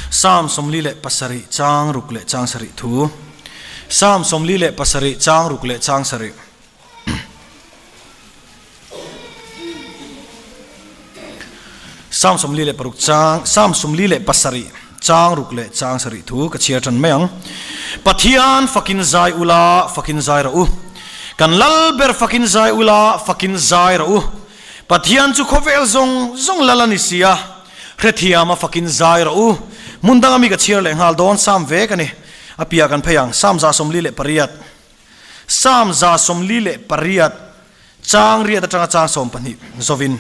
Psalm 47 chang ruk leh chang sarih thu. Psalm 47 chang ruk leh chang sarih. Psalm 46 chang Psalm 47 chang ruk leh chang sarih thu ka chhiar tan mai ang. Pathian fakin zai ula fakin zai rawh u. Kan lal ber fakin zai ula fakin zai rawh u. Pathian chu khawvel zawng zawng lal a ni si a, hrethiam a fakin zai rawh u. Hmun danga mi ka chhiar leh nghal dawn Psalm vek a ni. A piah kan phei ang Psalm 148. Psalm 148 chang riat atanga chang 12 zovin.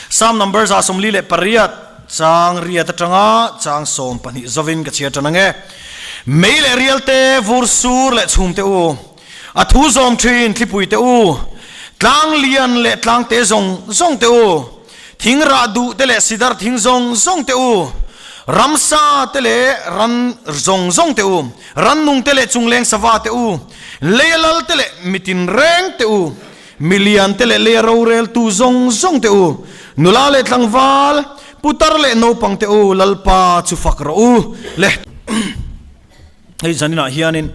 Psalm number 148 chang riat atanga chang 12 zovin ka chhiar tan ange. Mei leh rial te, vur sur leh chhum te u, a thu zawm thin thlipui te u, tlang lian leh tlang te zawng zawng te u, thing rah duh te leh sidar thing zawng zawng te u, ramsa te leh ran zawng zawng te u, rannung te leh chungleng sava te u, leia lal te leh mitin reng te u, Milian te leh leia roreltu zawng zawng te u, nula leh tlangval, putar leh naupang te u, Lalpa chu fak rawh u le. Hei zaninah hianin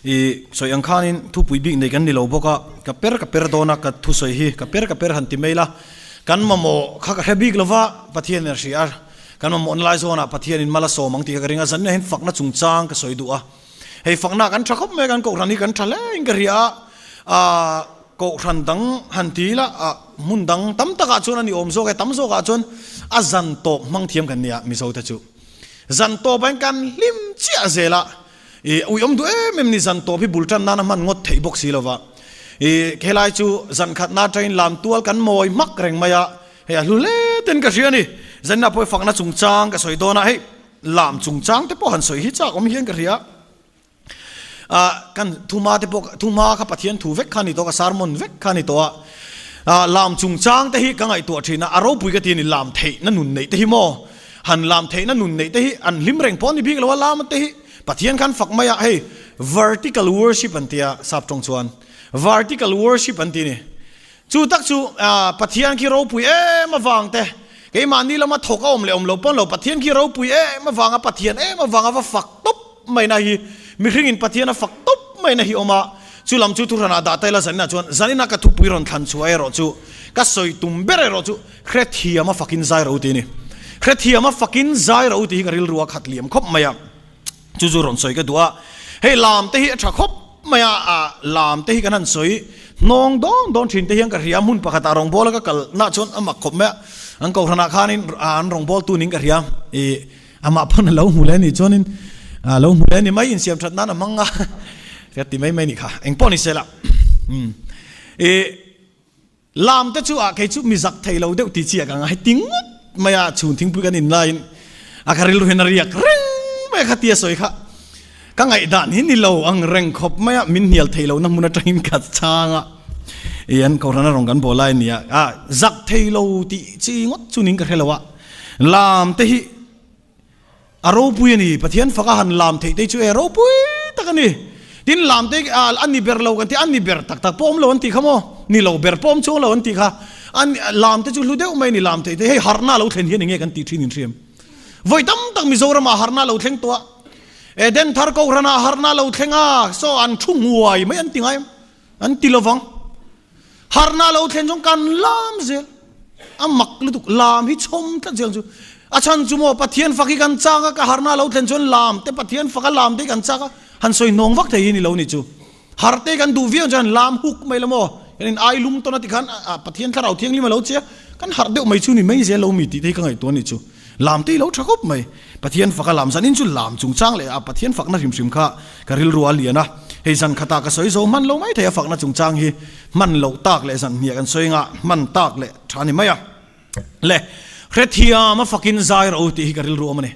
i sawi ang khanin thupui bik nei kan ni lo bawk a, ka per ka per dawn a, ka thusawi hi ka per ka per han ti mai la, kan mamawh kha ka hre bik lo va, Pathianin a hria a, kan mamawhna lai zawnah Pathianin mal a sawm ang tih kha ka ring a, zaninah hian fakna chungchang ka sawi duh a. Hei fakna kan tha khawp mai a, kan kohhran hi kan tha hle in ka hria a, ah kohhran dang han ti ila ah hmun dang tam takah chuan a ni awm zawk e, tam zawkah chuan a zan tawp hmang thiam kan nia Mizo te chu. Zan tawp ah hian kan hlim chiah zel a, ih ui awm duh em em ni zan tawp hi bul tan nan a hman ngawt theih bawk si lova, ih helai chu zan khatna atangin lam tual kan mawi hmak reng mai a, hei a hlu hle ten ka hria a ni. Zanina pawh hi fakna chungchang ka sawi dawn a, hei. Lam chungchang te pawh han sawi hi chak awm hian ka hria. Ah, kan thuma te pawh, thuma kha Pathian thu vek kha ni tawh, ka sermon vek kha ni tawh a. Ah, lam chungchang te hi ka ngaihtuah thin a, a ropui ka ti a ni, lam theihna nun neih te hi maw? Han lam theihna nun neih te hi an hlim reng pawh a ni bik lo a, lam te hi Pathian khan fak mai a, hei vertical worship an ti a, sap tawng chuan vertical worship an ti a ni. Chu tak chu Pathian khi ropui em avang te, keimahni lama thawk a awm leh awm lo pawn lo, Pathian khi ropui em avanga Pathian em avanga va fak tawp maina hi, mihringin Pathian a fak tawp maina hi awm a, chu lam chu thuhranah dah ta ila zaninah chuan zanina ka thupui rawn thlan chhuah erawh chu ka sawi tum ber erawh chu hrethiam a fakin zai ro ti a ni. Hrethiam a fakin zai ro tih hi ka rilru a khat liam khawp mai a. Chu chu rawn sawi ka duh a, hei lam te hi a tha khawp mai a, a lam te hi kan han sawi hnawng dawn dawn thin te hian ka hria, hmun pakhatah rawngbawla ka kal nah chuan a mak khawp mai a, an kohhranah khanin an rawngbawltu niin ka hria, ih amah pawn a lo hmu leh a nih chuanin a lo hmu leh a ni mai, insiam that nan a hmang a ka ti mai mai a nih kha, engpawh ni se la umm ih. Lam te chu ah kei chu mi zak thei lo deuh ti chi ah ka ngai ti ngawt mai a, chhun thingpui kan in laiin a ka rilru hian a riak reng mai a kha tia sawi kha ka ngaihdan hi ni lo ang reng khawp mai a, min hnial thei lo na hmun atangin ka chhang a, i an kohhran a rawn kan bawl lai a nia, ah zak thei lo tih chi ngawt chu niin ka hre lo a, lam te hi A ropui a ni, Pathian faka han lam theih te chu e ropui tak a ni. Tin lam te a ni ber lo kan ti, a ni ber tak tak pawh awm lo an tih kha maw? Ni lo ber pawh awm chuang lo an tih kha. A lam te chu hlu deuh mai a ni lam theih te, hei harhna lo thlen hian enge kan tih thin inhriam. Vawi tam tak Mizoramah harhna lo thleng tawh a, Eden thar Kohhranah harhna lo thleng a, saw an thu nguai mai an ti ngai em? An ti lovang. Harhna lo thlen chuan kan lam zel. A mak lutuk lam hi chhawm tlat zel chu. A chhan chu maw Pathian fak hi kan chak a, ka harhna lo thlen chuan lam te Pathian fak a lam te hi kan chak a, han sawi hnawng vak thei hi ni lo ni chu. Harh te kan duh viau chuan lam huk mai la maw, kan in ai lum tawn a ti khan Pathian thlarau thianghlim a lo che a, kan harh deuh mai chu ni mai zel lo mi tih te hi ka ngaihtuah a ni chu. Lam te hi lo tha khawp mai. Pathian faka lam zanin chu lam chungchang leh a Pathian fakna hrim hrim kha ka rilru a lian a, hei zan khatah ka sawi zo hman lo mai thei a fakna chungchang hi hman loh tak leh zan hniah kan sawi nga hman tak leh tha ni mai a. Le hrethiam a fakin zai rawh u tih hi ka rilru awm a ni.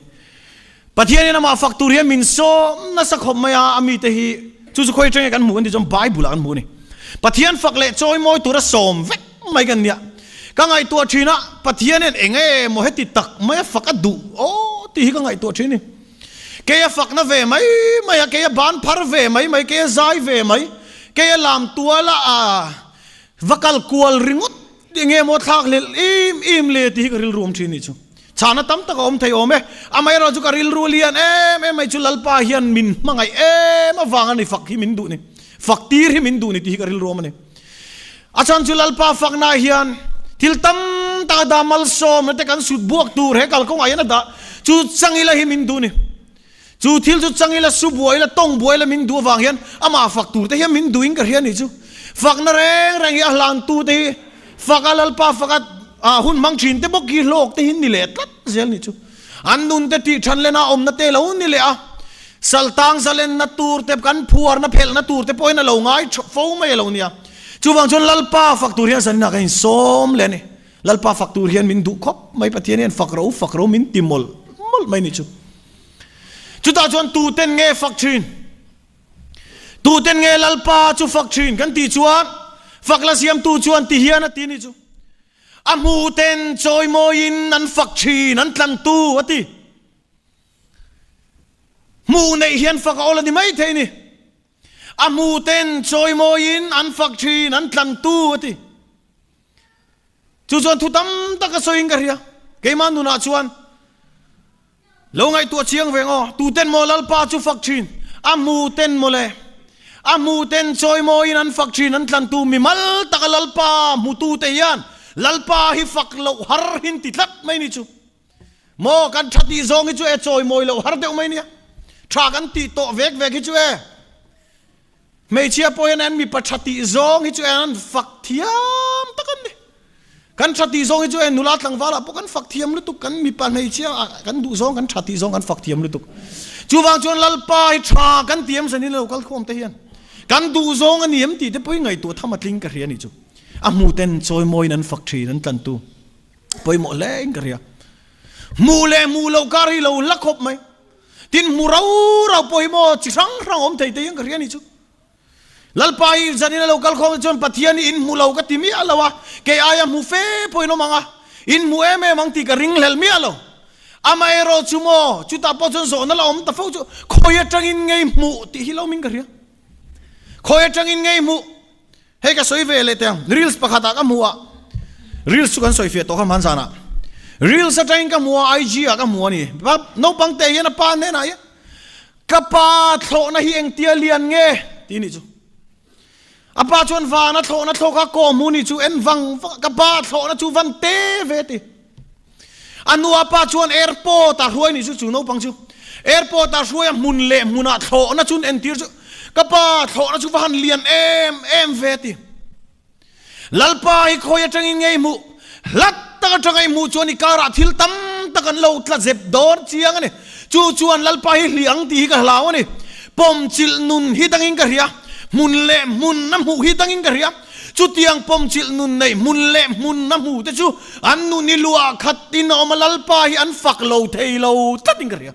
Pathianin amah fak tur hian min sawm nasa khawp mai a, a mite hi chu chu khawi atangin kan hmuh kan tih chuan Bible ah kan hmuh a ni. Pathian fak leh chawimawi tura sawm vek mai kan nia. Ka ngaihtuah thin a, Pathian hian eng emaw heti tak mai a fak a duh aw tih hi ka ngaihtuah thin a ni. Kei a fakna ve mai mai a, kei a ban phar ve mai mai, kei a zai ve mai, kei a lam tual a va kal kual ringawt eng emaw thlak hlelh em em le tih hi ka rilru awm thin a nih chu. Chhana tam tak a awm thei awm e. Amaherawhchu ka rilru lian em em mai chu Lalpa hian min hmangaih em avang a ni fak hi min duh ni. Fak tir hi min duh ni tih hi ka rilru awm a ni. A chhan chu Lalpa fakna hian thil tam tak a dah malsawmna te kan sut buak tur he kalkawngah hian a dah chu changila hi min duh ni. Chu thil chu changila su buai la tawng buai la min duh avang hian amah fak tur te hian min duhin ka hria a nih chu. Fakna reng reng hi a hlantu te hi fak a Lalpa fak a hun hmang thin te bawk hi hlawk te hi ni leh tlat zel nih chu. An nun te tih than lena awmna te lo ni leh a, saltang zalenna tur te kan phuarna phelhna tur te pawhin a lo ngai fo mai a lo nia. Chuvang chuan Lalpa fak tur hian zaninah kan insawm leh a ni. Lalpa fak tur hian min duh khawp mai Pathian hian fak ro fak ro min ti mawlh mawlh mai nih chu. Chutah chuan tuten nge fak thin? Tuten nge Lalpa chu fak thin kan tih chuan fak la siamtu chuan ti hian a ti nih chu. A hmuten chawimawiin an fak thin, an tlantu a ti. Hmuh neih hian fak a awl a ni mai thei ni. A hmuten chawimawiin an fak thin, an tlantu a ti. Chu chuan thu tam tak a sawiin ka hria. Keimah nunah chuan lo ngaihtuah chiang ve ngaw. Tuten maw Lalpa chu fak thin, a hmuten mawle. A hmuten chawimawiin an fak thin, an tlantu mimal taka Lalpa hmutute hian Lalpa hi fak loh har hin ti tlat mai ni chu. Maw kan tha tih zawng hi chu e chawimawi loh har deuh mai nia. Tha kan tih tawh vek vek hi chu e. Hmeichhia pawh hian an mipa tha tih zawng hi chu an fak thiam tak an ni. Kan tha tih zawng hi chu e nula tlangval ah pawh kan fak thiam lutuk, kan mipa hmeichhia ah kan duh zawng kan tha tih zawng kan fak thiam lutuk. Chuvang chuan Lalpa hi tha kan ti em zanin lo kal khawm te hian kan duh zawng a ni em tih te pawh hi ngaihtuah tham a tling ka hria a nih chu. A hmu ten chawimawiin an fak thin an tlantu pawimawh hle in ka hria. Hmuh leh hmuh loh kar hi lo la khawp mai. Tin hmu rau rau pawh hi maw chi hrang hrang awm thei te hian ka hria ni chu. Lalpa hi zanin a lo kal khawm chuan Pathian hi in hmu lo ka ti miah lo a, kei aia hmu fe pawhin awm ang a, in hmu em em ang tih ka ring hlel miah lo. Amaherawh chu maw chutah pawh chuan zawhna la awm ta fo chu khawi atangin ngei hmuh tih hi lo min ka hria. Khawi atangin ngei hmuh. Hei ka sawi ve leh teh ang, reels pakhatah ka hmu a, reels chu kan sawi fiah tawh kha hman zanah. Reels atangin ka hmu a, IG ah ka hmu a ni. Naupang teh hian a pa hnenah hian, Ka pa thlawhna hi engtia lian nge? tih nih chu. A pa chuan vana thlawhna thlawh kha kaw hmu nih chu en vang vang, ka pa thlawhna chu van te ve ti. A nu a pa chuan airport ah hruai nih chu chu naupang chu airport ah hruai a hmun leh hmunah thlawhna chun entir chu ka pa thlawhna chu va han lian em em ve ti. Lalpa hi khawi atangin nge i hmuh? Hlat tak atanga i hmuh chuan i karah thil tam tak an lo tla zep dawn chiang a ni. Chu chuan Lalpa hi hli ang tih hi ka hlau a ni. Pawmchilh nun hi dangin ka hria, hmun leh hmun a hmuh hi dangin ka hria. Chutiang pawmchilh nun nei hmun leh hmun a hmu te chu an nun i luah khat in a awm a, Lalpa hi an fak lo thei lo tlat in ka hria.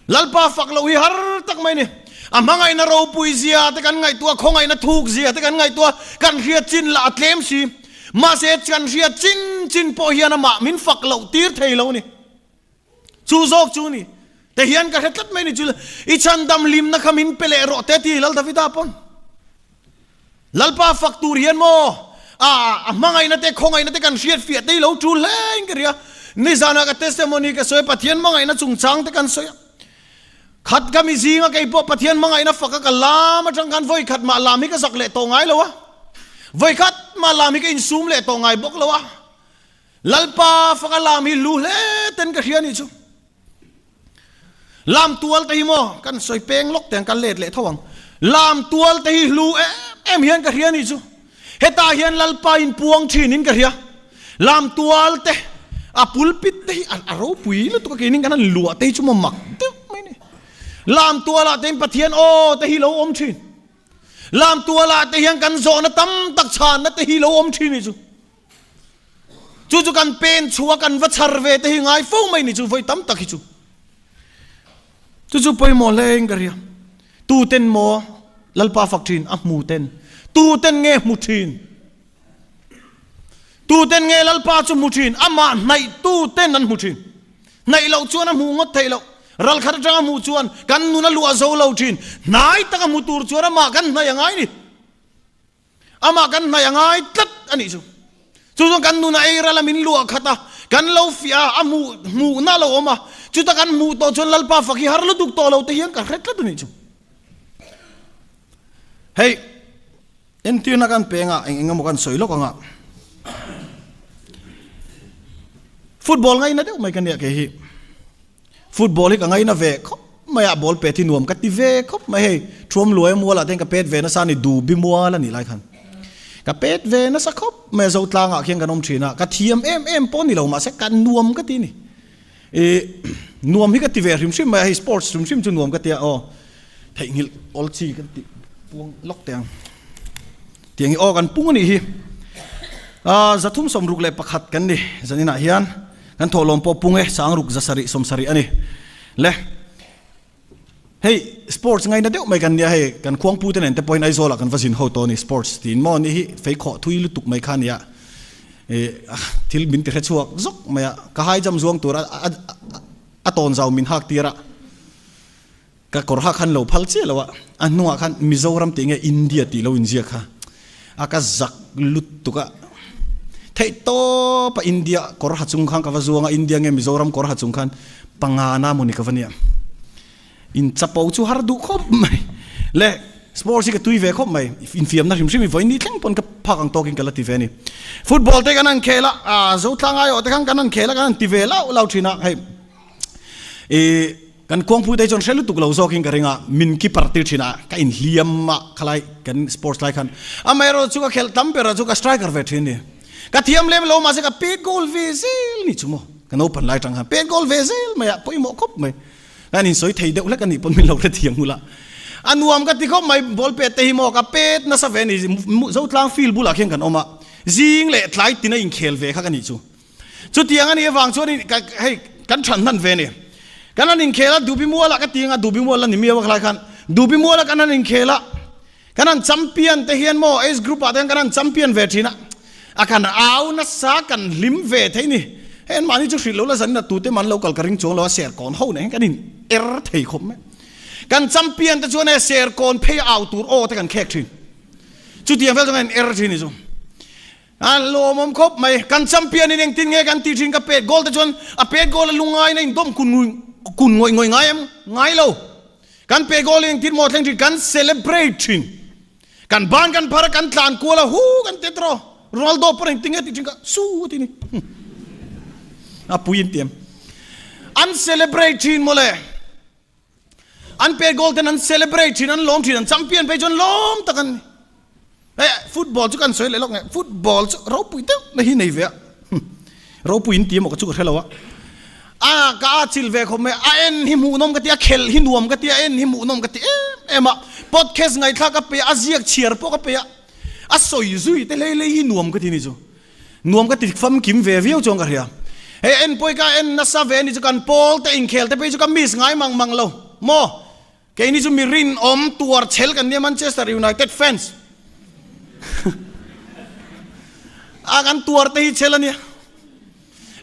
Lalpa fak loh hi har tak mai a ni. A hmangaihna ropui zia te kan ngaihtuah, khawngaihna thuk zia te kan ngaihtuah, kan hriat chin lah a tlem si. Mahse kan hriat chin chin pawh hian amah min fak loh tir thei lo a ni. Chu zawk chu ni. Te hian ka hre tlat mai ni chu i chhandam hlimna kha min pe leh rawh te ti Lal Davida pawn. Lalpa fak tur hian maw a a hmangaihna te khawngaihna te kan hriat fiah te hi lo tul hle in ka ria. Nizanah ka testimony ka sawi a Pathian hmangaihna chungchang te kan sawi a. Khat ka mi zinga kei pawh Pathian hmangaihna fak a ka lam atang khan vawi khat mah lam hi ka zak leh tawh ngai lo a. Vawi khat mah lam hi ka insum leh tawh ngai bawk lo a. Lalpa faka lam hi lu hle ten ka hria nih chu. Lam tual te hi maw kan sawi peng lawk teng kan let leh tho ang. Lam tual te hi hlu em em hian ka hria nih chu. Hetah hian Lalpa in puang thin in ka hria. Lam tual te a pulpit te hi a ropui lutuk a keinin kan han luah te hi chu maw mak deuh mai ni. Lam tualah te in Pathian aw te hi lo awm thin. Lam tualah te hian kan zawhna tam tak chhanna te hi lo awm thin nih chu. Chu chu kan pen chhuah a kan va chhar ve te hi ngai fo mai ni chu vawi tam tak hi chu. Chu chu pawimawh hle in ka ria. Tu ten maw Lalpa fak thin a hmu ten. Tu ten nge hmu thin. Tu ten nge Lalpa chu hmu thin amah hnaih tu ten an hmu thin. Hnaih loh chuan a hmuh ngawt theih loh. Ral khat atanga hmuh chuan kan nun a luah zo lo thin. Hnai taka hmu tur chuan amah kan hnaih a ngai ni. Amah kan hnaih a ngai tlat a nih chu. Chu chuan kan nuna ei ral a min luah khat a, Kan lo fiah a, a hmuh hmuhna a lo awm a, chuta kan hmuh tawh chuan Lalpa fak hi har lutuk tawh lo te hian ka hre tlat a nih chu. Hei, entirna kan peng a, eng eng emaw kan sawi lawk ang a. Football ngaina deuh mai ka nia kei hi. Football hi ka ngaina ve khawp mai a, ball pet hi nuam ka ti ve khawp mai hei. Thuam luai mualah te hian ka pet ve nasa a ni, Dubi mual a nih lai khan. Ka pet ve nasa khawp mai a, Zotlangah khian kan awm thin a, ka thiam em em pawh ni lo mahse ka nuam ka ti a ni. Ih, nuam hi ka ti ve hrim hrim mai a, hei sports hrim hrim chu nuam ka ti a, aw theihnghilh awl chi kan tih puang lawk teh ang. Tiang hi aw kan pung a nih hi. Ah, 361 kan ni zaninah hian kan thawhlawm pawh pung e, sangruk 700 70 a ni. Le, hei sports ngaina deuh mai kan nia hei, kan khuangpu te nen te pawhin Aizawlah kan va zin ho tawh a ni, sports tiin maw ni hi fei khawh thui lutuk mai kha a nia. Ih, thil min ti hre chhuak zawk mai a, ka high jump zuang tur a a tawn zau min hak tir a. Ka kawr ha khan lo phal chiah lo a, a hnungah khan Mizoram tih nge India tih lo inziak kha a ka zak lutuk a, theih tawp a India kawr ha chung khan ka va zuang a, India nge Mizoram kawr ha chung khan panga na mawni ka va nia. In chapo chu har duh khawp mai le sports hi ka tui ve khawp mai, infiamna hrim hrim hi vawiin ni thleng pawn ka phak ang tawkin ka la ti ve a ni. Football te kan han khel a, aa Zotlang aiawh te khan kan han khel a, kan han ti ve lauh lauh thin a, hei ih. Kan kuangpui te chuan hre lutuk lo zawkin ka ring a, min keeper tir thin a, ka inhliam a khalai kan sports lai khan. Amaherawh chu ka khelh tam ber ah chu ka striker ve thin a ni. Ka thiam lem lo mahse ka pet goal ve zel ni chu maw. Ka naupang lai tang khan pet goal ve zel mai a, pawimawh khawp mai. Ka insawi thei deuh hlek a nih pawn min lo hre thiam hul a. A nuam ka ti khawp mai, ball pet te hi maw ka pet nasa ve a ni. Zotlang field bulah khian kan awm a, zing leh tlai tina inkhel ve kha ka nih chu. Chutiang a nih avang chuan hei kan than hman ve a ni. Kan han inkhel a, Dubi Mualah ka ti anga, Dubi Mual la ni miau a khalai khan. Dubi Mualah kan han inkhel a, kan han champion te hian maw age group ah te hian kan han champion ve thin a, a kan au nasa kan hlim ve thei ni. Hei anmahni chu hrilh lo la zanin a tute man lo kal ka ring chuang lo a, Serkawn ho nen hian kan in er thei khawp mai. Kan champion te chuan hei Serkawn phei au tur aw te kan khek thin. Chutiang vel chuan kan in er thin ni chu. A lawmawm khawp mai. Kan champion in engtin nge kan tih thin ka pet goal te chuan a pet goal a lungai na in dawm kun kun ngawih ngawih ngai em? Ngai lo. Kan pet goal in engtin maw thleng thin? Kan celebrate thin. Kan ban kan phar a kan tlan kual a hu kan ti tawh. Ronaldo pawn engtin nge tih thin ka su a ti ni. A pui in tiam. An celebrate thin mawle. An pet goal ten an celebrate thin, an lawm thin, an champion phei chuan lawm tak an ni. Hei football chu kan sawi leh lawk nge, football chu ropui deuh na hi nei ve a, ropui in ti emaw ka chu ka hre lo a, a ka a chil ve khawp mai, a en hi hmuhnawm ka ti a, khelh hi nuam ka ti a, en hi hmuhnawm ka ti em em a, podcast ngaihthlak ka pe a, a ziak chhiar pawh ka pe a, a sawi zui te hlei hlei hi nuam ka ti ni chu. Nuam ka ti famkim ve viau chuan ka hria. Hei en pawh hi ka en nasa ve a ni chu kan pawl te inkhel te phei chu ka miss ngai mang mang lo maw? Keini chu mi rinawm tuar chhel kan nia Manchester United fans a kan tuar te hi chhel a nia.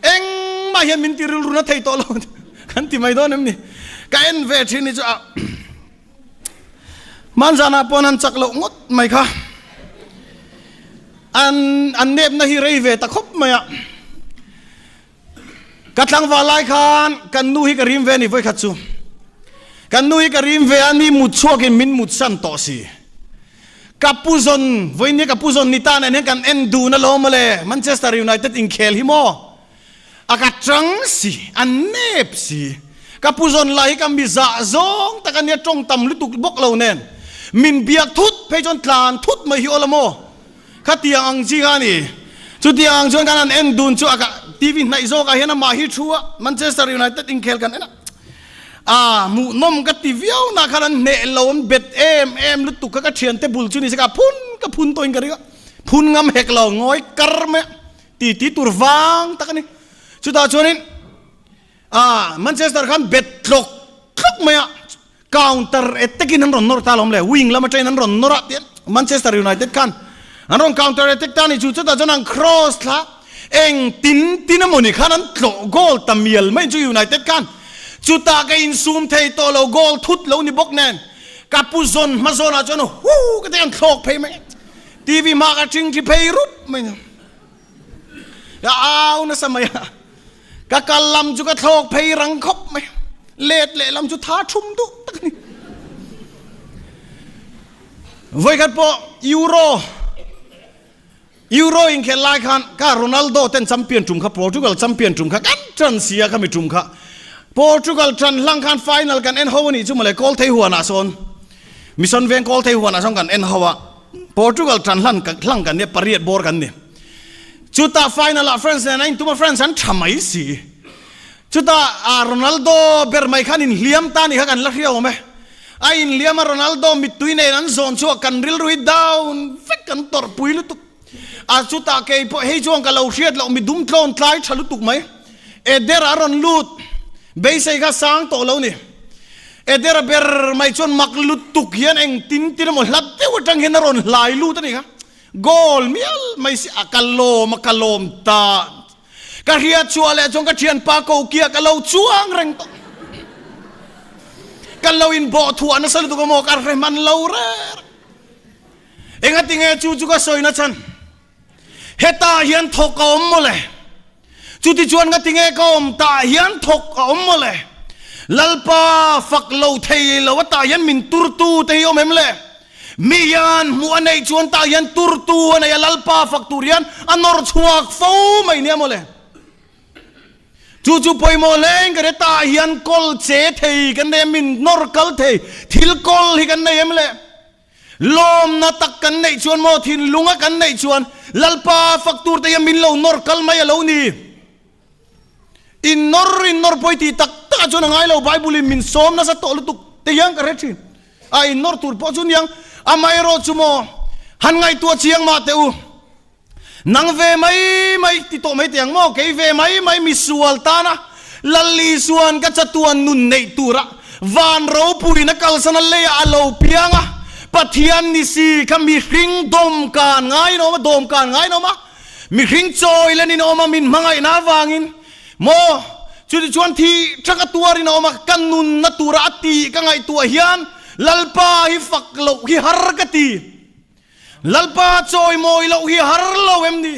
Engmah hian min ti rilru na thei tawh lo kan ti mai dawn em ni? Ka en ve thin hi chu a Hmanzanah pawn an chak loh ngawt mai kha. An an nepna hi rei ve ta khawp mai a. Ka tlangval lai khan kan nu hi ka rim ve a ni vawikhat chu. Kan nu hi ka rim ve a ni mut chhuakin min mut san tawh si. Ka pu zawn vawiin hi ka pu zawn ni ta nen hian kan en dun alawm mawle Manchester United inkhel hi maw. A ka tang si, a nep si. Ka pu zawn lai hi ka mi zah zawng tak a nia, tawng tam lutuk bawk lo nen. Min biak thut phei chuan tlan thut mai hi aw la maw? Khatiang ang chi kha a ni. Chutiang ang chuan kan han en dun chu a ka TV hnaih zawkah hian amah hi thu a, Manchester United inkhel kan en a. A hmuhnawm ka ti viau na khan an hneh lo, an bet em em lutuk kha ka thiante bul chu ni se ka phun ka phun tawhin ka ring a. Phun ngam hek lo, ngawi kar mai a. Ti ti tur vang tak a ni. Chutah chuanin ah Manchester khan bet tlawk tlawk mai a, counter attack in an rawn nawr ta alawm le, wing lam atangin an rawn nawr a tian Manchester United khan an rawn counter attack ta a ni chu, chutah chuan an cross thla eng tin tin emawni khan an tlawh goal ta mial mai chu United khan chutah ka insum thei tawh lo, goal thut lo ni bawk nen ka pu zawn hma zawnah chuan hu ka ti an thlawk phei mai TV hma ka thing thi phei rup mai. Ka au nasa mai a. Ka kal lam chu ka thlawk phei rang khawp mai. Let leh lam chu tha thum duh tak a ni. Vawikhat pawh Euro Euro inkhelh lai khan ka Ronaldo ten champion tum kha Portugal champion tum kha kan tan sia kha mi tum kha Portugal tan hlang khan final kan en ho a nih chu mawle kawl thei huanah sawn Mission veng kawl thei huanah sawn kan en ho a Portugal tan hlan hlang kan nia pariat bawr kan ni chutah final ah France nen a intum a France an tha mai si Chutah Ronaldo ber mai khan inhliam ta ni kha kan la hria awm e. A inhliam a Ronaldo mittui nen an zawn chhuak kan rilru hi down vek kan tawrhpui lutuk. A chutah kei pawh hei chuan ka lo hriat loh midum tlawn tlai tha lutuk mai. Eder a rawn lut beisei kha sang tawh lo ni. Eder a ber mai chuan mak lutuk hian engtin tin emaw hlat deuh atang hian a rawn hlai lut a ni kha. Goal mial mai si a ka lawm a ka lawm ta. Ka hriat chhuah leh chuan ka thianpa kokia ka lo chuang reng tawh. Ka lo in bawh thuah nasa lutuk a maw ka hre hman lo reng. Engati nge chu chu ka sawi na chhan? Hetah hian thawk a awm mawle. Chuti chuan ngati nge ka awm tah hian thawk a awm mawle. Lalpa fak lo thei lo atah hian min turtu te hi awm em le? Mi hian hmuh a neih chuan tah hian turtu a nei a, Lalpa fak tur hian a nawr chhuak fo mai nia mawle. Chu chu pawimawh hleng ka ria, tah hian kawl che thei kan nei a, min nawr kal thei thil kawl hi kan nei em le? Lawmna tak kan neih chuan maw thinlunga kan neih chuan Lalpa fak tur te hian min lo nawr kal mai a lo ni. Innawr innawr pawi tih tak takah chuan a ngai lo, Bible in min sawm nasa tawh lutuk te hian ka hre thin. A innawr tur pawh chu niang, amaherawh chu maw han ngaihtuah chiang mah teh u. Nang ve mai mai ti tawh mai teh ang maw, kei ve mai mai misual tana Lal Isuan ka chatuan nun neih tura van ropuina kalsana leiah a lo piang a, Pathian ni si kha mihring dawmkan ngaiin a awm a, dawmkan ngaiin a awm a. Mihring chawi len in awm a, min hmangaihna avangin maw? Chutichuan thi tha ka tuarin a awm a, ka nunna tura a tih ka ngaihtuah hian Lalpa hi fak loh hi har ka ti. Lalpa chawi mawi loh hi har lo em ni?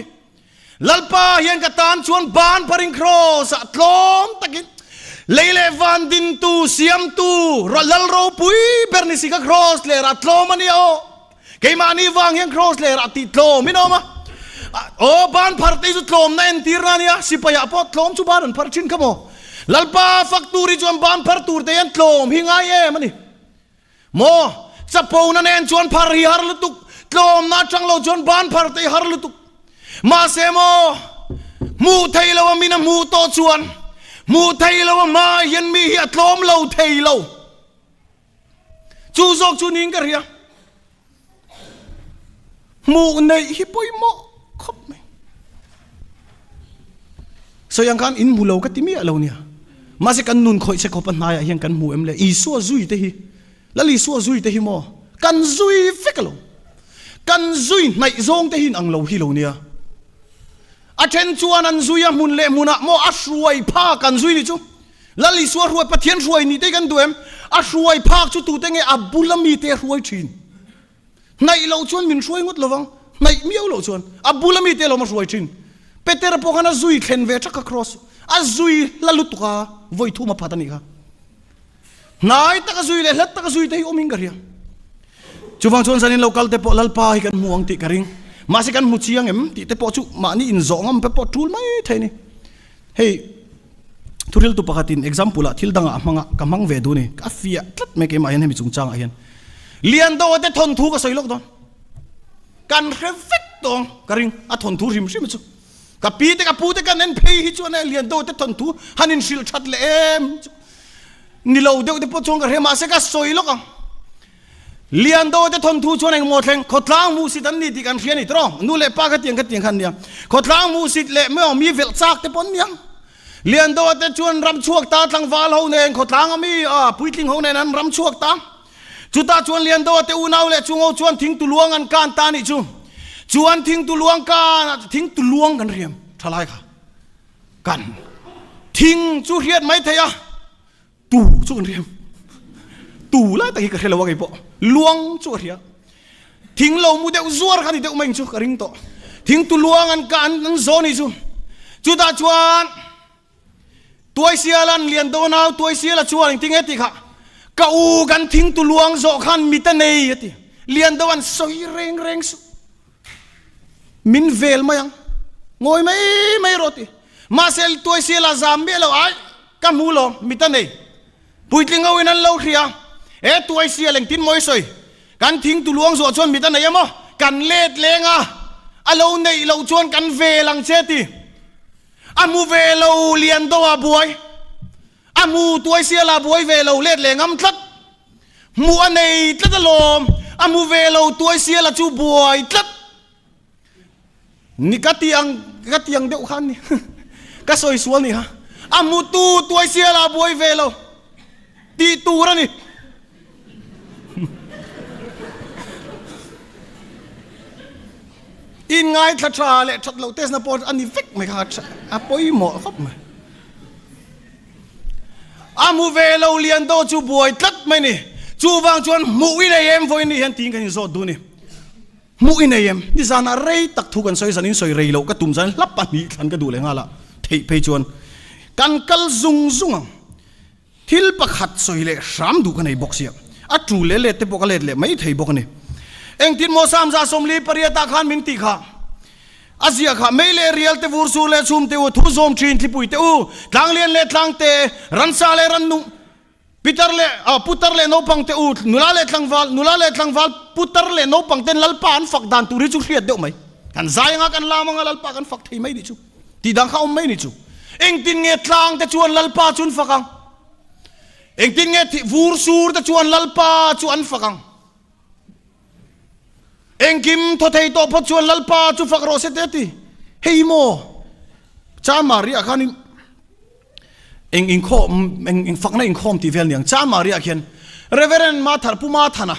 Lalpa hian ka tan chuan ban pharin kraws ah tlawm takin lei leh van dintu, siamtu, Lal ropui ber ni si ka kraws leh rah tlawm a nia aw. Keimahni vang hian Kraws leh rah tih tlawm in a awm a. Aw, ban phar te hi chu tlawmna entir na a nia, sipaiah pawh tlawm chu ban an phar thin kha maw? Lalpa fak tur hi chuan ban phar tur te hian tlawm hi ngai em a ni. Maw? Chapona nen chuan phar hi har lutuk, tlawmna atang lo chuan ban phar te hi har lutuk. Mahse maw, hmuh thei lo a min a hmuh tawh chuan, hmuh thei lo a hmaah hian mi hi a tlawm lo thei lo. Chu zawk chu niin ka hria. Hmuh neih hi pawimawh khawp mai. Sawi ang khan in hmu lo ka ti miah lo nia. Mahse kan nun khawih che khawp a hnaiah hian kan hmu em le? Isua zui te hi, Lal Isua zui te hi maw? Kan zui vek lo. Kan zui hnaih zawng te hi in ang lo hi lo nia. A then chuan an zui a hmun leh hmunah maw a hruai phak an zui ni chu. Lal Isua hruai, Pathian hruai nih te kan duh em? A hruai phak chu tute nge a bula mite a hruai thin? Hnaih loh chuan min hruai ngawt lovang, hnaih miau loh chuan a bula mite alawm a hruai thin. Petera pawh khan a zui thlen ve thak kha kraws a zui hla lutuk a, vawi thum a phat a nih kha. Hnai taka zui leh hlat taka zui te hi awmin ka hria. Chuvang chuan zanin lo kal te pawh Lalpa hi kan hmu ang tih ka ring. Mahse kan hmu chiang em tih te pawh chu mahni inzawh ngam pe pawh tul mai thei a ni. Hei thuriltu pakhatin example ah thil dangah a hmang a, ka hmang ve duh a ni. Ka fiah tlat mai keimah hian hemi chungchangah hian. Liandoa te thawnthu ka sawi lawk dawn. Kan hre vek tawng ka ring a thawnthu hrim hrim chu. Ka pi te ka pu te kan en phei hi chuan Liandoa te thawnthu han inhrilh that leh em chu ni lo deuh te pawh chuan ka hre mahse ka sawi lawk ang. Liando te thawnthu chuan engmaw thleng? Khawtlang hmuhsit an ni tih kan hria a ni tawh. Nu leh pa kha tiang kha tiang kha an nia. Khawtlang hmuhsit leh maw mi velh chak te pawh an nia. Liando te chuan ram chhuak ta tlangval ho nen khawtlang a mi a puitling ho nen an ram chhuak ta. Chutah chuan Liando te unau leh chungo chuan thingtuluang an kan ta nih chu. Chuan thingtuluang kan thingtuluang kan riam thalai kha kan thing chu hriat mai thei a. Tu chu kan hria. Tu lai tak hi ka hre lo a kei pawh. Luang chu ka hria. Thing lo mu deuh zuar kha ni deuh mai chu ka ring tawh. Thing tu luang an ka an an zaw ni chu. Chutah chuan. Tuaisiala'n Liando nau Tuaisiala chuan engtin nge tih kha, Ka u kan thing tu luang zawh khan mit a nei a ti. Liando an sawi reng reng suh. Min vel mai ang. Ngawi mai mai rawh ti. Mahse Tuaisiala zam miah lo ai ka hmu lo mit a nei. Puitling ho in an lo hria. E Tuaisial engtin maw i sawi? Kan thing tu luang zawh chuan mit a nei a maw? Kan let leng a, a lo neih loh chuan kan vel ang che ti. A hmu ve lo lian do ah buai. A hmu tuai sial ah buai ve lo let leh ngam tlat. Hmuh a nei tlat alawm. A hmu ve lo tuai sial ah chu buai tlat. Ni ka ti ang ka ti ang deuh khan ni. Ka sawi sual ni ha. A hmu tu tuai sial ah buai ve lo tih tur a ni. In ngaithla tha leh that loh test na pawh a ni vek mai kha a pawimawh khawp mai. A hmu ve lo lian daw chu buai tlat mai ni. Chuvang chuan hmuh i nei em vawiin ni hian tiin kan inzawt duh ni. Hmuh i nei em? Nizanah rei tak thu kan sawi zan in sawi rei loh ka tum zan hla 2 thlan ka duh leh nghal a theih phei chuan kan kal zung zung ang. Thil pakhat sawi leh hram duh ka nei bawk sia, a tu leh let te pawh ka let leh mai thei bawk a ni. Engtin maw Samza 48 ah khan min tih kha? A ziah kha, Mei leh rial te vur sur leh chhum te u, thu zawm thin thlipui te u, tlang lian leh tlang te, ransa leh rannung, pitar leh ah putar leh naupang te u, nula leh tlangval, nula leh tlangval, putar leh naupang ten Lalpa an fak dan tur hi chu hriat deuh mai. Kan zai anga kan lam anga Lalpa kan fak thei mai nih chu. Tih dang kha awm mai ni chu. Engtin nge tlang te chuan Lalpa chu an fak ang? Engtin nge thih vur sur te chuan Lalpa chu an fak ang? Engkim thaw thei tawh phawt chuan Lalpa chu fak rawh se te a ti. Hei maw Chanmari ah khanin eng inkhawm eng fakna inkhawm tih vel niang Chanmari ah khian Reverend Mathar Pu Mathana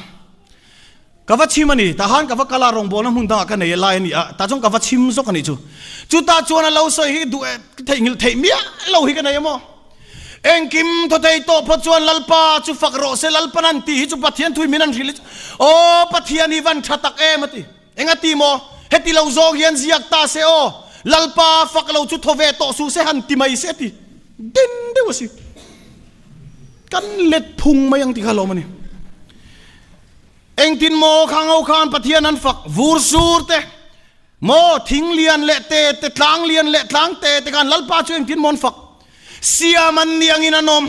Ka va chhim a ni, tah khan ka va kal a, rawngbawlna hmun dangah ka nei lai a ni a, tah chuan ka va chhim zawk a nih chu. Chutah chuan a lo sawi hi duh eh theihnghilh theih miah lo hi ka nei a maw? Engkim thaw thei tawh phawt chuan Lalpa chu fak rawh se, Lalpan an tih hi chu Pathian thui min an hrilh hi chu aw Pathian hi van tha tak em a ti. Eng a ti maw? Heti lo zawng hian ziak ta se aw, Lalpa fak lo chu thaw ve tawh suh se han ti mai se a ti. Den deuh a si. Kan let phung mai ang ti kha lawm a ni. Engtin maw kha ngo khan Pathian an fak vur sur te maw thing lian leh te te tlang lian leh tlang te te khan Lalpa chu engtin maw an fak siam an ni angin an awm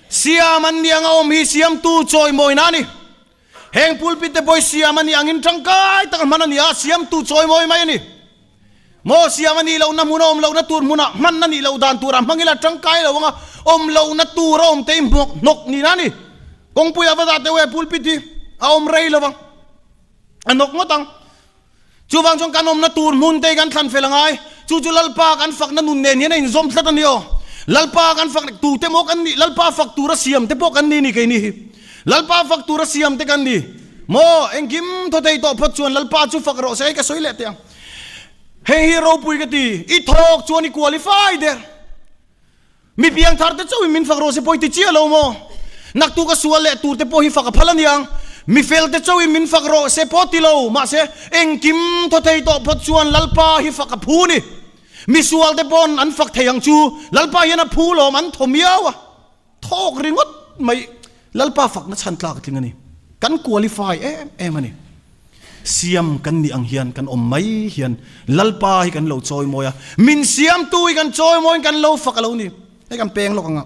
siam an ni anga awm hi siamtu chawimawina a ni heng pulpit te pawh hi siam a ni angin tangkai taka hman a ni a siamtu chawimawi mai a ni Maw siam a nih lohna hmuna awm lohna tur hmunah hman a nih loh dan turah hmang ila tangkai lo anga awm lohna tur a awm te hi hnawk hnawk nihna a ni. Kawngpuiah va dah teuh e pulpit hi a awm rei lo vang, a hnawk ngawt ang. Chuvang chuan kan awmna tur hmun te hi kan thlan fel a ngai. Chu chu Lalpa kan fakna nun nen hian a inzawm tlat a ni aw. Lalpa kan fak tute maw kan nih, Lalpa fak tura siam te pawh kan ni ni keini hi. Lalpa fak tura siam te kan ni. Maw engkim thaw thei tawh phawt chuan Lalpa chu fak rawh se hei ka sawi leh teh ang. Heng hi ropui ka ti, i thawk chuan i qualify der. Mi piangthar te chauhin min fak rawh se pawh i ti chiah lo maw? Naktu ka sual leh tur te pawh hi fak a phal a niang. Mi fel te chauhin min fak rawh se pawh ti lo, mahse engkim thaw thei tawh phawt chuan Lalpa hi fak a phu ni. Mi sual te pawn an fak thei ang chu, Lalpa hian a phu lawm an thaw miau a. Thawk ringawt mai Lalpa fakna chhan tlak a tling a ni. Kan qualify em em a ni. Siam kan nih ang hian kan awm mai hian Lalpa hi kan lo chawimawi a, min siamtu hi kan chawimawiin kan lo fak a lo ni. Hei kan peng lawk anga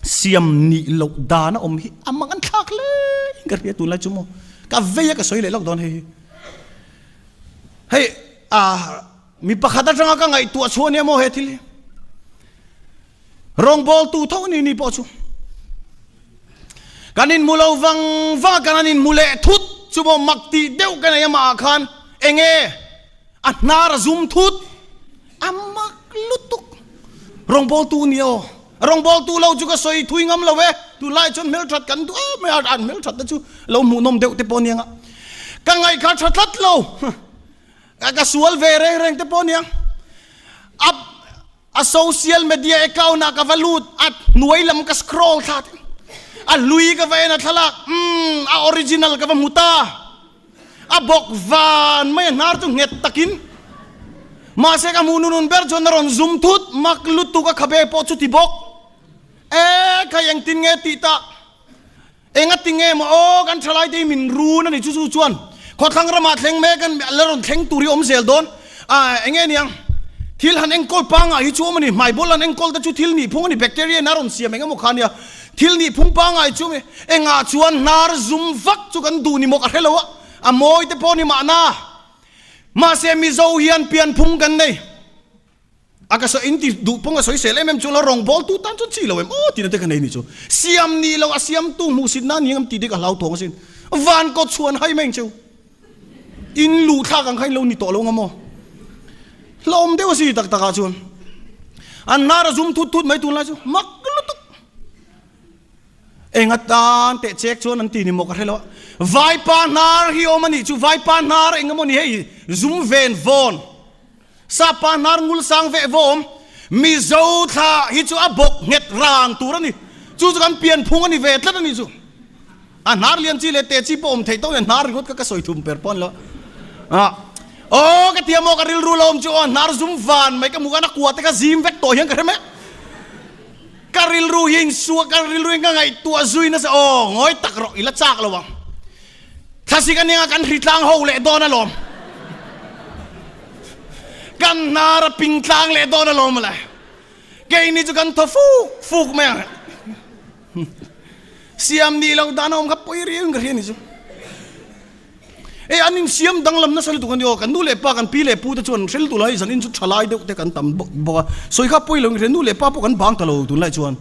siam nih loh dan a awm hi a mang an thlak hle in ka hria tunlai chu maw. Ka vei a ka sawi leh lawk dawn hei hi. Hei a mi pakhat atanga ka ngaihtuah chhuah nia maw he thil hi. Rawngbawltu tho ni ni pawh chu kan inhmu lo vang vang a, kan an inhmu leh thut chu maw mak tih deuh ka nei amah ah khan enge a hnar a zum thut a mak lutuk. Rawngbawltu ni aw, rawngbawltu lo chu ka sawi thui ngam lo e, tunlai chuan hmelthat kan duh em mai a, an hmelthat te chu lo hmuhnawm deuh te pawh ania nga ka ngaihkha tha tlat lo, ka sual ve reng reng te pawh ania a. A social media account ah ka va lut a, hnuai lam ka scroll thla te, a hlui ka va en a thlalak, umm a original ka va hmu ta, a bawk van mai a hnar chu nghet takin. Mahse ka hmuh nunun ber chuan a rawn zum thut mak lutuk a khabe pawh chuti bawk. E khai engtin nge tih tak? Engati nge maw aw kan thalai te hi min run a ni chu chu chuan khawthlang ramah thleng mek an la rawn thleng tur hi awm zel dawn a enge niang thil han enkawl pangai hi chu awm a ni hmaibawl han enkawl te chu thil nih phung a ni bacteria in a rawn siam eng emaw kha nia thil nih phung pangai chu engah chuan hnar zum vak chu kan duh ni maw ka hre lo a a mawi te pawh ni mahna mahse Mizo hian pianphung kan nei. A ka sawi in ti duh pawng a sawi sel em em chu lo rawngbawltu tan chuan chi lo em aw tihna te ka nei ni chu. Siam ni lo a siamtu hmuhsit na ni ang tih te ka hlau thawng asin. Van kawt chhuan hai mai ang cheu. In luh thlak ang kha in lo ni tawh lo nga maw. Hlawm deuh a si tak tak ah chuan. An hnar a zum thut thut mai tunlai chu mak lutuk. Eng atan teh chek chuan an ti ni maw ka hre lo a. Vaipa hnar hi awm a nih chu vaipa hnar eng emaw ni hei zum ven vawn. Sapa hnar ngul sang veh vawm, Mizo thla hi chu a bawk nghet rang tur a ni. Chu chu kan pianphung a ni ve tlat a ni chu. A hnar lian chi leh te chi pawh awm theih tawh nen hnar ringawt kha ka sawi thum per pawh a ni lo. Ah, aw ka tia maw ka rilru lo awm chu aw hnar zum van mai ka hmuh khan a kua te kha zim vek tawh hian ka hre mai. Ka rilru hi insuah ka rilru hi ka ngaihtuah zui nasa aw ngawi tak rawh i la chak lo ang. Thlasik a nia kan hritlang ho leh dawn alawm. Kan hnar a ping tlang leh dawn alawm le. Keini chu kan thaw fuk fuk mai ang. Siam nih loh dan a awm kha pawi riau in ka hria ni chu. Ei an insiam danglam nasa lutuk a ni aw. Kan nu leh pa kan pi leh pu te chuan hrel tur lai zanin chu tha lai deuh te kan tam bawk a. Sawi kha pawi lo in ka hria nu leh pa pawh kan bang ta lo tunlai chuan.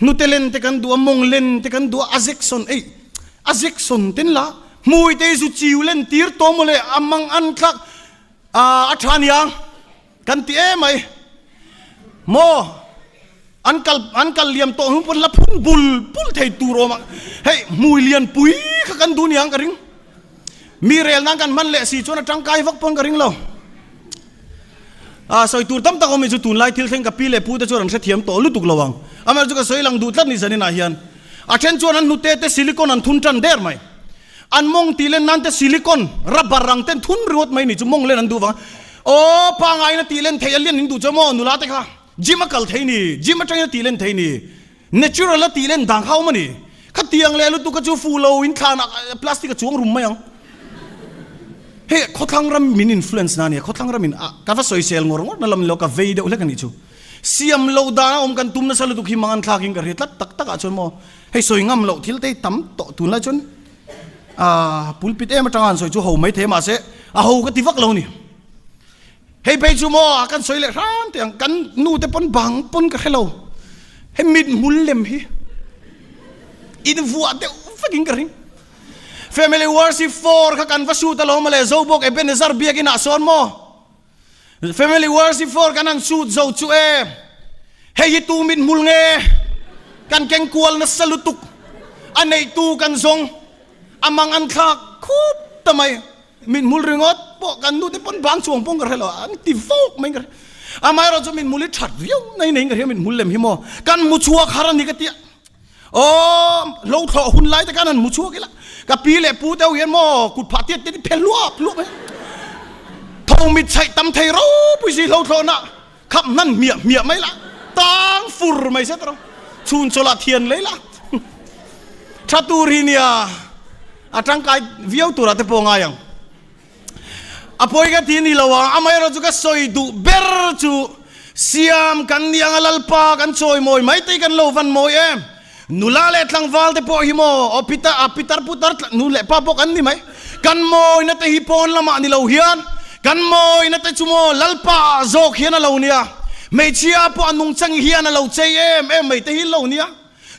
Hnute len te kan duh a, mawng len te kan duh a, a Jackson ei a Jackson ten la hmui te hi zu chiu len tir tawh maw le a mang an thlak a tha aniang kan ti em mai maw an kal an kal liam tawh hnu pawn la phun bul bul thei tur awm a hei hmui lian pui kha kan duh niang ka ring mi rel nan kan hman leh si chuan a tangkai vak pawn ka ring lo. A sawi tur tam tak awm hi chu tunlai thil thleng ka pi leh pu te chuan an hrethiam tawh lutuk lo ang. Amaherawhchu chu ka sawi lang duh tlat ni zaninah hian. A then chuan an hnute te silicone an thun tan der mai. An mawng tih len nan te silicone, rubber ang ten thun ringawt mai ni chu mawng len an duh vang. Aw pangaiin a tih len theih a lian in duh chu maw nula te kha gym a kal thei ni, gym atangin a tih len thei ni. Natural a tih len dan kha awm a ni. Khatiang leh lutuk kha chu fuh lo in thlanah plastic a chuang rum mai ang. Hei khawthlang ram min influence na ania, khawthlang ram in a ka va sawisel ngawr ngawr na lam lo ka vei deuh hlek a nih chu. Siam lo dan a awm kan tum nasa lutuk hi mang an thlak in ka hria tlat tak tak ah chuan maw hei sawi ngam loh thil te hi tam tawh tunlai chuan ah pulpit em atanga an sawi chu ho mai thei mahse a ho ka ti vak lo a ni. Hei phei chu maw kan sawi leh hram teh ang, kan nu te pawn bang pawn ka hre lo, hei mit hmul lem hi in vuah deuh vek in ka ring. Family Worship 4 kha kan va shoot alawm mawle, Zobawk Ebenezer biakin ah sawn maw Family Worship 4 kan han shoot zo chu e, hei hi tu mit hmul nge kan keng kual nasa lutuk, a neihtu kan zawng, a mang an thlak khup ta mai. Mithmul ringawt pawh kan nu te pawn bang chuang pawh ka hre lo a, an ti vawk mai ka hre. Amaherawh chu mithmul hi that viau nai neiin ka hria mithmul lem hi maw kan mu chhuak har a ni ka tia. Aw hlo thlawh hun lai te khan han mu chhuak ila ka pi leh pu te ho hian maw kut phah tiat te hi phe hluap hluap mai. Tho mit chhaih tam thei ropui si hlo thlawhna khap hnan hmiah hmiah mai la tang fur mai se tawrh chhun chawlh ah thian lei la tha tur hi nia a tangkai viau turah te pawh ngai ang a pawi ka ti ni lo ang amaherawh chu ka sawi duh ber chu siam kan ni anga lalpa kan chawi mawi mai te hi kan lo van mawi em Nula leh tlangval te pawh hi maw aw pitar a pitar putar nu leh pa pawh kan ni mai. Kan mawina te hi pawn lamah ni lo hian kan mawina te chu maw Lalpa ah zawk hian a lo nia. Hmeichhia pawh a nungchang hian a lo chei em em mai te hi lo nia.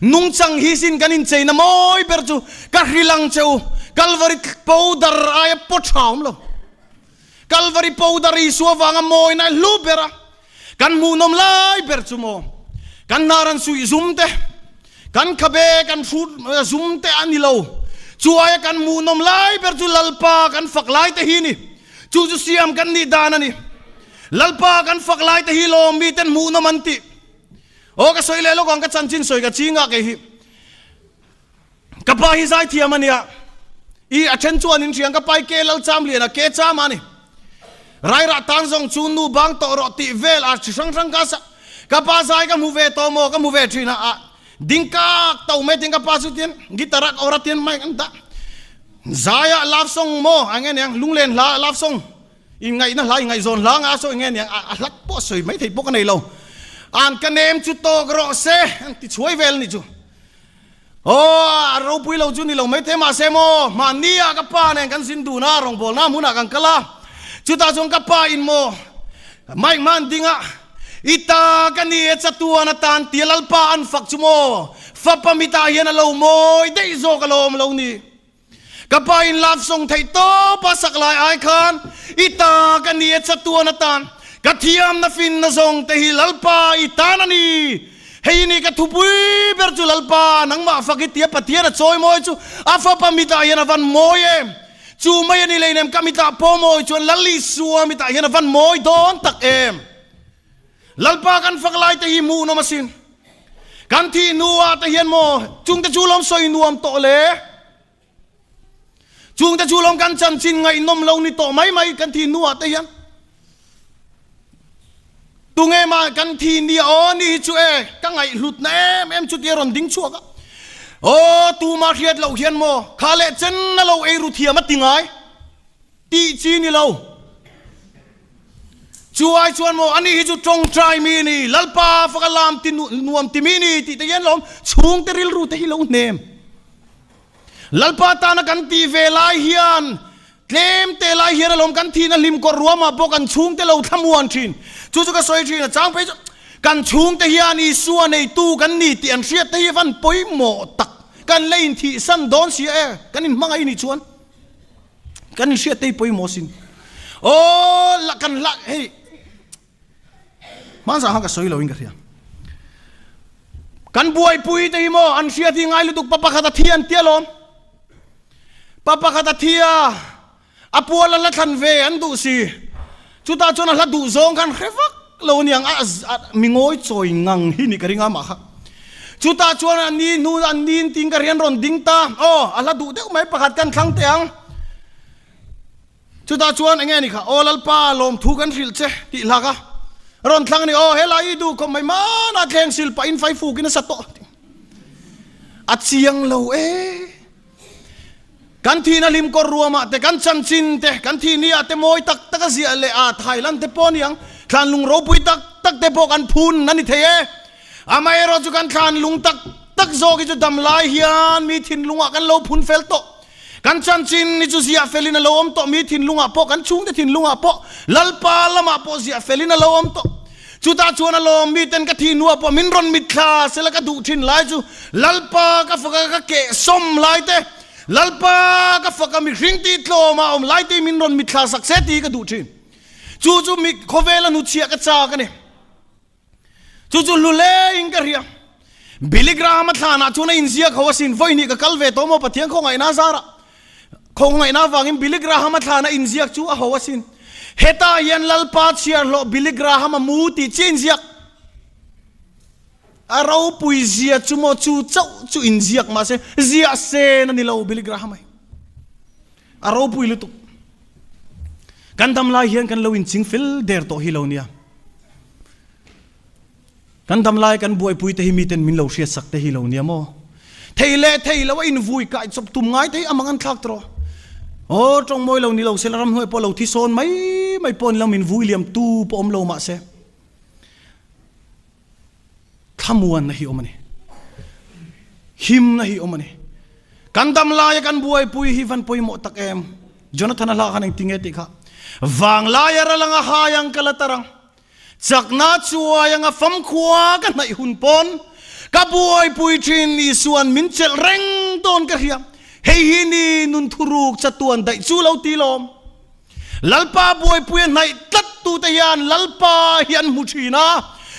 Nungchang hi sin kan incheina mawi ber chu ka hrilh ang che u. Kalvari powder aia paw tha awm lo. Kalvari powder Isua vanga mawina hlu ber a. Kan hmuhnawm lai ber chu maw kan hnar an suih zum te, kan khabe kan hrut zum te a ni lo. Chu aia kan hmuhnawm lai ber chu Lalpa kan fak lai te hi ni. Chu chu siam kan nih dan a ni. Lalpa kan fak lai te hi lawm mi ten hmuhnawm an tih. Aw ka sawi leh lawk ang ka chanchin sawi ka ching ah kei hi. Ka pa hi zaithiam a nia. I a then chuan in hriang ka pai ke Lalchamliana ke cham a ni. Rairah tan zawng chu nu bang tawh rawh tih vel a chi hrang hrang ka sa. Ka pa zai ka hmu ve tawh maw ka hmu ve thin a, a ding kak to mai tin ka pa chu tin guitar a awr a tin mic an dah. Zai ah love song maw a nge niang lunglen hla love song inngaihna hla inngaihzawn hla nga sawi nge niang a hlat pawh sawi mai thei pawh ka nei lo. An ka nem chu tawk rawh se an ti chhuai vel a nih chu. Aw, a ropui lo chu ni lo mai thei mahse maw, mahni ah ka pa nen kan zin dun a, rawngbawlna hmunah kan kal a, chutah chuan ka pa in maw mic hman ding a, I ta ka ni e chatuan atan tia Lalpa an fak chu maw, fapa mitah hian a lo mawi daih zawk alawm lo ni. Ka pa in love song theih tawp a sak lai ai khan i ta ka ni e chatuan atan ka thiamna finna zawng te hi Lalpa i tan a ni. Hei ni ka thupui ber chu Lalpa nangmah fak i tia Pathian a chawi mawi chu a fapa mitah hian a van mawi em. Chu mai a ni leinem ka mitah pawh mawi chuan Lal Isua mitah hian a van mawi dawn tak em. Lalpa kan fak lai te hi hmuhnawm asin. Kan thih hnuah te hian maw chungte chu lawm sawi nuam tawh le? Chungte chu lawm kan chanchin ngaihnawm lo ni tawh mai mai kan thih hnuah te hian. Tunge mah kan thih ni aw ni hi chu e ka ngaihhlutna em em chutia rawn ding chhuak a. Aw tumah hriat loh hian maw kha leh chen a lo eiru thiam a ti ngai tih chi ni lo. Chu ai chuan maw ani hi chu tawngtai mi a ni, Lalpa faka lam ti nuam ti mi a ni tih te hian lawm chhungte rilru te hi lo hnem. Lalpa tana kan tih ve lai hian tlem te lai hian alawm kan thihna hlim kawr ruamah pawh kan chhungte lo thlamuan thin. Chu chu ka sawi thin a, chang phei chu kan chhungte hian Isua neitu kan ni tih an hriat te hi van pawimawh tak kan la inthihsan dawn si a e, kan inhmangaih nih chuan. Kan inhriat te hi pawimawh sin. Aw la kan la hei hmanzah khan ka sawi lo in ka hria. Kan buaipui te hi maw an hriat hi ngai lutuk pa pakhat a thi an tia lawm. Pa pakhat a thi a a pual a la thlan ve an duh si. Chutah chuan a hla duh zawng khan hre vak lo aniang a mi ngawi chawi ngang hi nih ka ring a mah kha. Chutah chuan a ni hnu an ni in tiin ka rian rawn ding ta aw a hla duh deuh mai pakhat kan thlang teh ang. Chutah chuan enge ni kha aw Lalpa lawmthu kan hrilh che tih hla kha rawn thlang a ni aw helai i duh khawp mai mana thleng sil pahin fai fukin a sa tawh a chiang lo e. Kan thihna hlim kawr ruamah te, kan chanchin te, kan thih niah te mawi tak tak a ziah leh a Thailand te pawh a ni ang, thlan lung ropui tak tak te pawh kan phun a ni thei e. Amaherawh chu kan thlan lung tak tak zawk hi chu dam lai hian mi thinlungah kan lo phun fel tawh. Kan chanchin hi chu ziah felin a lo awm tawh, mi thinlungah pawh, kan chhungte thinlungah pawh, Lalpa lamah pawh ziah felin a lo awm tawh. Chutah chuan a lawm mi ten ka thih hnuah pawh min rawn mitthla sela ka duh thin lai chu Lalpa ka faka ka keh sawm lai te, Lalpa ka faka mihring tih tlawmah awm lai te hi min rawn mitthla sak se tih hi ka duh thin. Chu chu mi khawvela hnuchhiah ka chak a ni. Chu chu hlu hle in ka hria. Billy Graham-a thlanah chuan a inziak ho asin, vawi hnih ka kal ve tawh maw Pathian khawngaihna a zarah. Khawngaihna avangin Billy Graham-a thlana inziak chu a ho asin. Hetah hian Lalpa chhiarhlawh Billy Graham-a mu tih chiah inziak. A ropui zia chu maw chu chauh chu inziak mahse ziah sen a ni lo Billy Graham-a hi. A ropui lutuk. Kan dam lai hian kan lo inching fel der tawh hi lo nia. Kan dam lai kan buaipui te hi miten min lo hriat sak te hi lo nia maw? Thei leh thei lo a invui kai chawp tum ngai te hi a mang an thlak tawh. Aw tawng mawi lo ni lo sela ramhnuai pawh lo thi sawn mai mai pawh ni lo min vui liam tu pawh awm lo mahse thlamuanna hi awm a ni. Himna hi awm a ni. Kan dam laia kan buaipui hi van pawimawh tak em? Jonathan-a hla khan engtinge tih kha Vanglaia ral anga hai ang ka la tar ang. Chakna chuai anga famkhua ka hnaih hun pawn ka buaipui thin Isuan min chelh reng dawn ka hria. Hei hi ni nun thuruk chatuan daih chu lo ti lawm. Lalpa buaipui a hnaih tlat tute hian Lalpa hi an hmu thin a,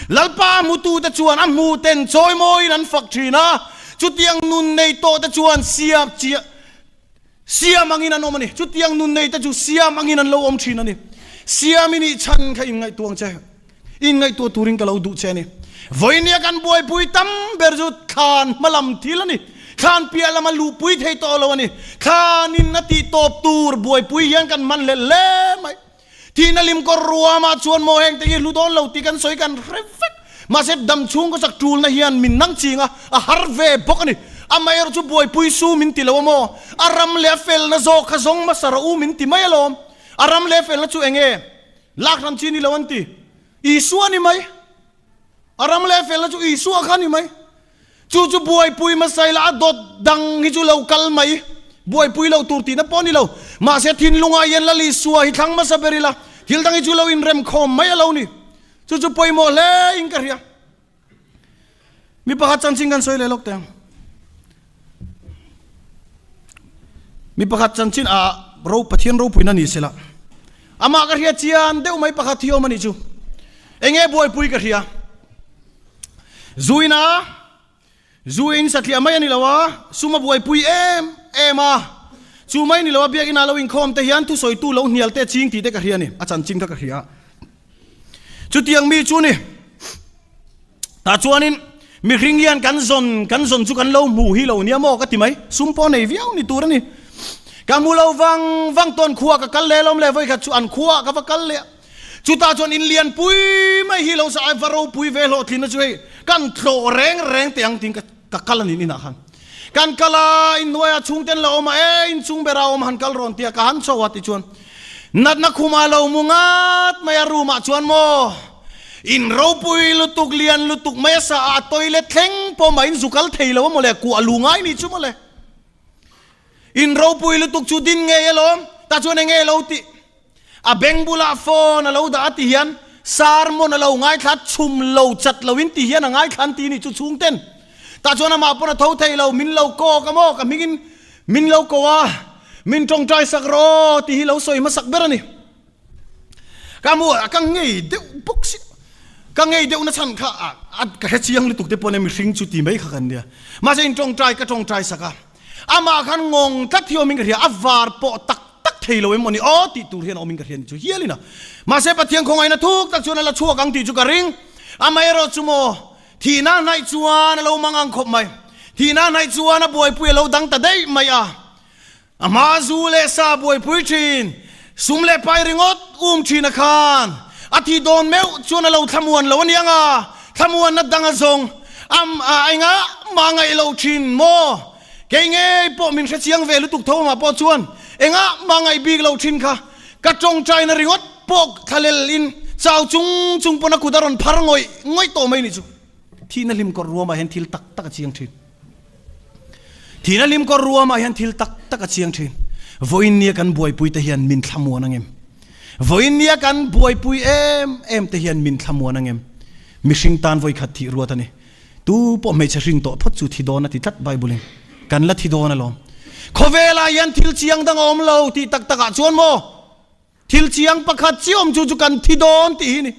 Lalpa a hmutute chuan a hmuten chawimawiin an fak thin a, chutiang nun nei tawhte chuan siam chiah Siam angin an awm a ni. Chutiang nun nei te chu siam angin an lo awm thin a ni. Siam i nih chhan kha inngaihtuah ang che. Inngaihtuah turin ka lo duh che a ni. Vawinia kan buaipui tam ber chu thlan hma lam thil a ni. Thlan piah lama luhpui thei tawh lo a ni. Thlanin a tih tawp tur buaipui hian kan hman hlel hle mai. Thihna lim kawr ruamah chuan maw heng te hi hlu dawn lo tih kan sawi kan hre vek. Mahse dam chhung khawsak tulna hian min nang ching a, a har ve bawk a ni. Amaherawh chu buaipui su min ti lo a maw? A ram leh a felna zawk kha zawng hmasa rawh u min ti mai alawm. A ram leh a felna chu eng nge? Lak ram chi ni lo an ti. Isua ni mai. A ram leh a felna chu Isua kha ni mai. Chu chu buaipui hmasa ila a dawt dang hi chu lo kal mai. Buaipui lo tur tihna pawh a ni lo. Mahse thinlungah hian Lal Isua hi thlang hmasa ber ila thil dang hi chu lo inremkhawm mai a lo ni. Chu chu pawimawh hle in ka hria. Mi pakhat chanchin kan sawi leh lawk teh ang. Mi pakhat chanchin ah ro Pathian ropuina ni sela. Amah ka hria chian deuh mai pakhat hi awm a nih chu. Enge buaipui ka hria. Zuina Zu in satliah mai a ni lo a, sum a buaipui em em a. Chu mai ni lo a biakinn ah lo inkhawm te hian thusawitu lo hnial te ching tih te ka hria a ni, a chanchin kha ka hria. Chutiang mi chu ni. Tah chuanin mihring hian kan zawn kan zawn chu kan lo hmu hi lo nia maw ka ti mai, sum pawh nei viau ni tur a ni. Ka hmu lo vang vang tawn khua ka kal leh lawm leh vawikhat chu an khua ka va kal leh a. Chutah chuan in lian pui mai hi lo sa ai va ropui ve hlawhtlinna chu hei kan tlawh reng reng teh ang tiin ka kal a ni inah khan. Kan kal a, inhnuaiah chhungten la awm a, e inchung bera awm han kal rawn tia ka han chho a tichuan natna khumah lo mu ngat mai a room ah chuan maw in ropui lutuk lian lutuk mai a sa a, a toilet thleng pawh mah in zu kal thei lo a mawle kuah lu ngai ni chu mawle. In ropui lutuk chu din ngei alawm, tah chuan enge lo tih. A beng bulah phone a lo dah a ti hian sermon a lo ngaithla chhum lo chat lo in ti hian a ngaithla an ti ni chu chhungten tah chuan amah pawn a tho thei lo min lo kawk a maw ka hming in min lo ko a min tawngtai sak rawh aw tih hi lo sawi hmasak ber a ni ka hmu a ka ngei deuh bawk si ka ngei deuh na chhan kha a ka hre chiang lutuk te pawn mihring chu ti mai kha kan nia mahse in tawngtai ka tawngtai sak a Amah khan ngawng tlat hi awmin ka hria, a var pawh tak tak thei lo em maw ni aw tih tur hian awmin ka hria ni chu hialin a. Mahse Pathian khawngaihna thuk tak chuan a la chhuak ang tih chu ka ring. Amaherawh chu maw, thihna hnaih chuan a lo mang ang khawp mai. Thihna hnaih chuan a buaipui a lo dang ta daih mai a. A hma zu leh sa buaipui thin, sum leh pai ringawt um thin a khan a thih dawn meuh chuan a lo thlamuan lo a ni ang a, thlamuanna dang a zawng am a engah mah ngaih lo thin maw? Kei ngei pawh min hrechiang ve lutuk tho amah pawh chuan engah mah ngaih bik lo thin kha ka tawngtaina ringawt pawh thlalel in chau chung chung pawn a kut a rawn phar ngawih ngawih tawh mai ni chu. Thihna hlim kawr ruamah hian thil tak tak a chiang thin. Thihna hlim kawr ruamah hian thil tak tak a chiang thin. Vawiin nia kan buaipui te hian min thlamuan ang em? Vawiin nia kan buaipui em em te hian min thlamuan ang em? Mihring tan vawikhat thih ruat a ni. Tu pawh hmeichhe hring tawh phawt chu thi dawn a ti tlat Bible in. Kan la thi dawn alawm. Khawvelah hian thil chiang dang a awm lo tih tak takah chuan maw? Thil chiang pakhat chiah awm chu chu kan thi dawn tih hi ni.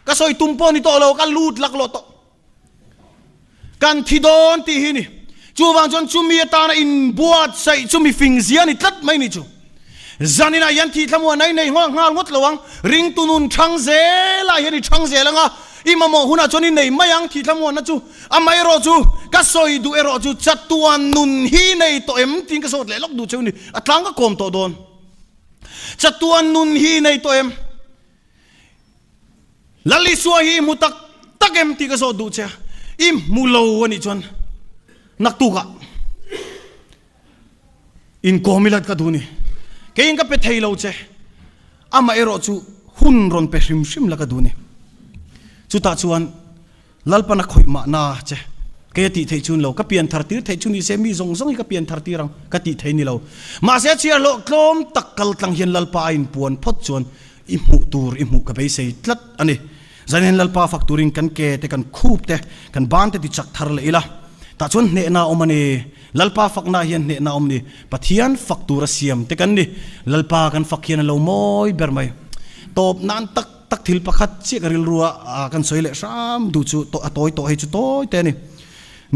Ka sawi tum pawh ni tawh lo, ka lut laklawh tawh. Kan thi dawn tih hi ni. Chuvang chuan chumi atana inbuatsaih chu mi fing zia ni tlat mai ni chu. Zaninah hian thih thlamuan a i nei nghal ngawt lo ang. Ringtu nun thang zelah hian i thang zel ang a, i mamawh hunah chuan i nei mai ang thih thlamuanna chu. Amaherawh chu ka sawi duh erawh chu chatuan nun hi nei tawh em tiin ka sawt leh lawk duh cheu ni. A tlang ka kawm tawh dawn. Chatuan nun hi i nei tawh em? Lal Isua hi i hmu tak tak em tih ka zawt duh che a, i hmu lo a nih chuan naktukah inkawm ila ka duh ni. Keiin ka pe thei lo che, amah erawh chu hun rawn pe hrim hrim la ka duh ni. Chutah chuan Lalpan a khawih mahna che. Kei a tih theih chu ni lo, ka pian thar tir theih chu ni se mi zawng zawng hi ka pian thar tir ang ka tih thei ni lo. Mahse a chhiar hlawh tlawm tak kal tlang hian Lalpa a inpuan phawt chuan i hmuh tur i hmuh ka beisei tlat a ni. Zan hian Lalpa fak turin kan ke te, kan khup te, kan ban te ti chak thar leh ila. Tah chuan hnehna a awm a ni. Lalpa fakna hian hnehna a awm ni. Pathian fak tur a siam te kan ni. Lalpa kan fak hian a lo mawi ber mai. Tawp nan tak. Tak thil pakhat chiah ka rilru a kan sawi leh hram duh chu a tawi tawh hei chu tawi te a ni.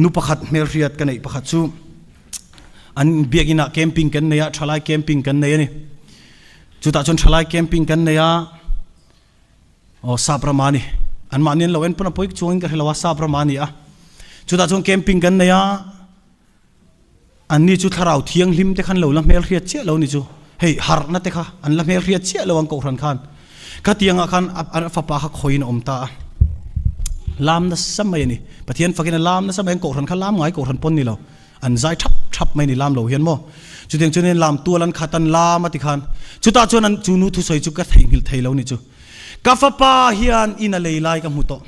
Nu pakhat hmelhriat ka neih pakhat chu an biakinn ah camping kan nei a, thalai camping kan nei a ni. Chutah chuan thalai camping kan nei a, aw sap rama a ni. Anmahni an lo en pawn a pawi chuangin ka hre lo a, sap rama a ni a. Chutah chuan camping kan nei a. Anni chu thlarau thianghlim te khan lo la hmelhriat chiah lo ni chu. Hei harhna te kha an la hmelhriat chiah lo ang kohhran khan. Khatiangah khan a fapa kha khawiin a awm ta a. Lam nasa mai a ni. Pathian fakin a lam nasa mai a, kohhran kha lam ngai kohhran pawn ni lo. An zai thap thap mai a ni lam lo hian maw. Chutiang chuan lam tual an khat an lam a ti khan. Chutah chuan an chu nu thusawi chu ka theihnghilh thei lo ni chu. Ka fapa hian in a lei lai ka hmu tawh.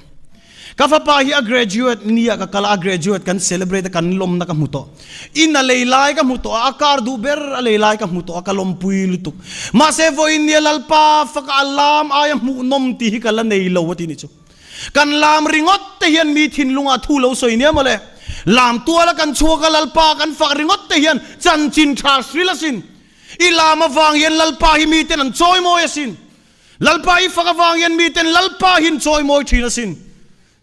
Ka fapa hi a graduate nia ka kal a, a graduate kan celebrate a kan lawmna ka hmu tawh. In a lei lai ka hmu tawh a, a car duh ber a lei lai ka hmu tawh a, ka lawmpui lutuk. Mahse vawiin nia Lalpa faka a lam aia hmuhnawm tih hi ka la nei lo a ti nih chu. Kan lam ringawt te hian mi thinlungah thu lo sawi nia mawle. Lam tuala kan chhuak a Lalpa kan fak ringawt te hian chanchin tha hril asin. I lam avang hian Lalpa hi miten an chawimawi asin. Lalpa i fak avang hian miten Lalpa hi an chawimawi thin asin.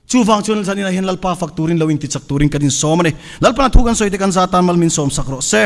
Chuvang chuan zaninah hian Lalpa fak turin lo intichak turin kan insawm a ni. Lalpana thu kan sawi te kan za tan mal min sawmsak rawh se.